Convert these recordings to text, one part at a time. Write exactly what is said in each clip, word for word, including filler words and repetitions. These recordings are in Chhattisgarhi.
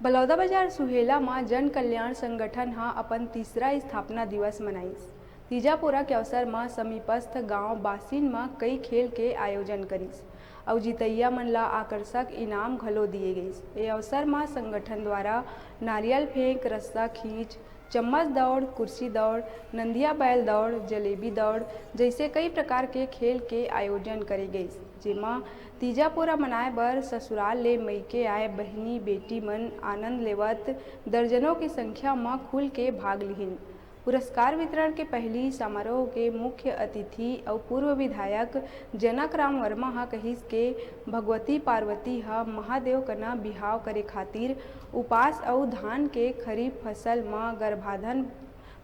बलौदाबाजार सुहेला म जन कल्याण संगठन ह अपन तीसरा स्थापना दिवस मनाइस। तीजापोरा के अवसर म समीपस्थ गांव बासिन म कई खेल के आयोजन करिस अउ जीतइया मन ल आकर्षक इनाम घलो दिए गइस। ए अवसर म संगठन द्वारा नारियल फेंक, रस्सा खींच, चम्मच दौड़, कुर्सी दौड़, नंदिया बैल दौड़, जलेबी दौड़ जइसे कई प्रकार के खेल के आयोजन करे गइस, जेमा तीजा पोरा मनाए बर ससुराल ले मइके आए बहिनी बेटी मन आनंद लेवत दर्जनों के संख्या म खुल के भाग लिहिन। पुरस्कार वितरण के पहिली समारोह के मुख्य अतिथि अउ पूर्व विधायक जनक राम वर्मा ह कहिस के भगवती पार्वती ह महादेव कना बिहाव करे खातिर उपास अउ धान के खरीफ फसल म गर्भाधान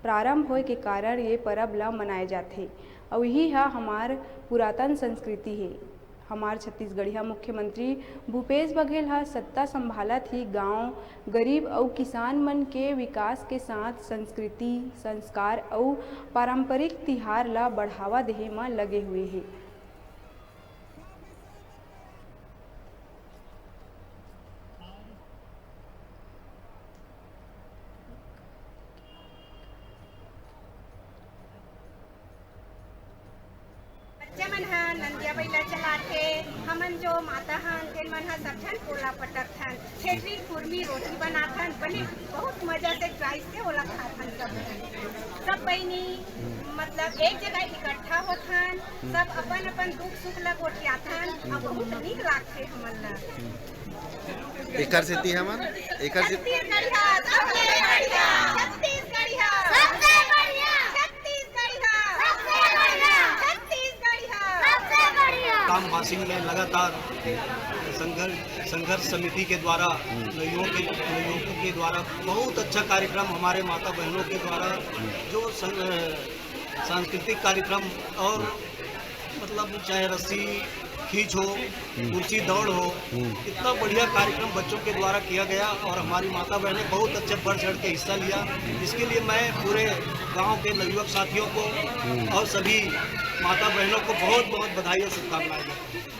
प्रारंभ होए के कारण ये परब ल मनाए जाथे अउ इही ह हमार पुरातन संस्कृति हे। हमार छत्तीसगढ़िया मुख्यमंत्री भूपेश बघेल ह सत्ता संभालत ही गांव, गरीब अउ किसान मन के विकास के साथ संस्कृति, संस्कार अउ पारंपरिक तिहार ल बढ़ावा देहे म लगे हुए हे। बच्चा मन ह नंदिया बइला चलाथे, हमन जो माता हन तेन मन ह सब झन पोला पटकथन, छेत्री कुरमी रोटी बनाथन, बने बहुत मजा से चाय से ओला खाथन सब झन। सब बहिनी मतलब एक जगह इकट्ठा होथन, सब अपन अपन दुख सुख ला गोठियाथन, अउ बहुत नीक लागथे हमन ला। एकर सेती हमन, एकर सेती छत्तीसगढ़िया, सबसे बढ़िया। छत्तीसगढ़िया, सबसे बढ़िया। छत्तीसगढ़िया, सबसे बढ़िया। छत्तीसगढ़िया, सबसे बढ़िया। काम बासिंग में लगातार संघर्ष, संघर्ष समिति के द्वारा, हम्म। नवयुवकों के, नवयुवकों के द्वारा बहुत अच्छा कार्यक्रम हमारे माता बहनों के द्वारा, हम्म। जो संग-, सांस्कृतिक कार्यक्रम और मतलब चाहे रस्सी खींच हो, हम्म। कुर्सी दौड़ हो, हम्म। इतना बढ़िया कार्यक्रम बच्चों के द्वारा किया गया और हमारी माता बहनें बहुत अच्छे बढ़ चढ़ के हिस्सा लिया। इसके लिए मैं पूरे गांव के नवयुवक साथियों को हम्म। और सभी माता बहनों को बहुत बहुत बधाई और शुभकामनाएं देता हूं।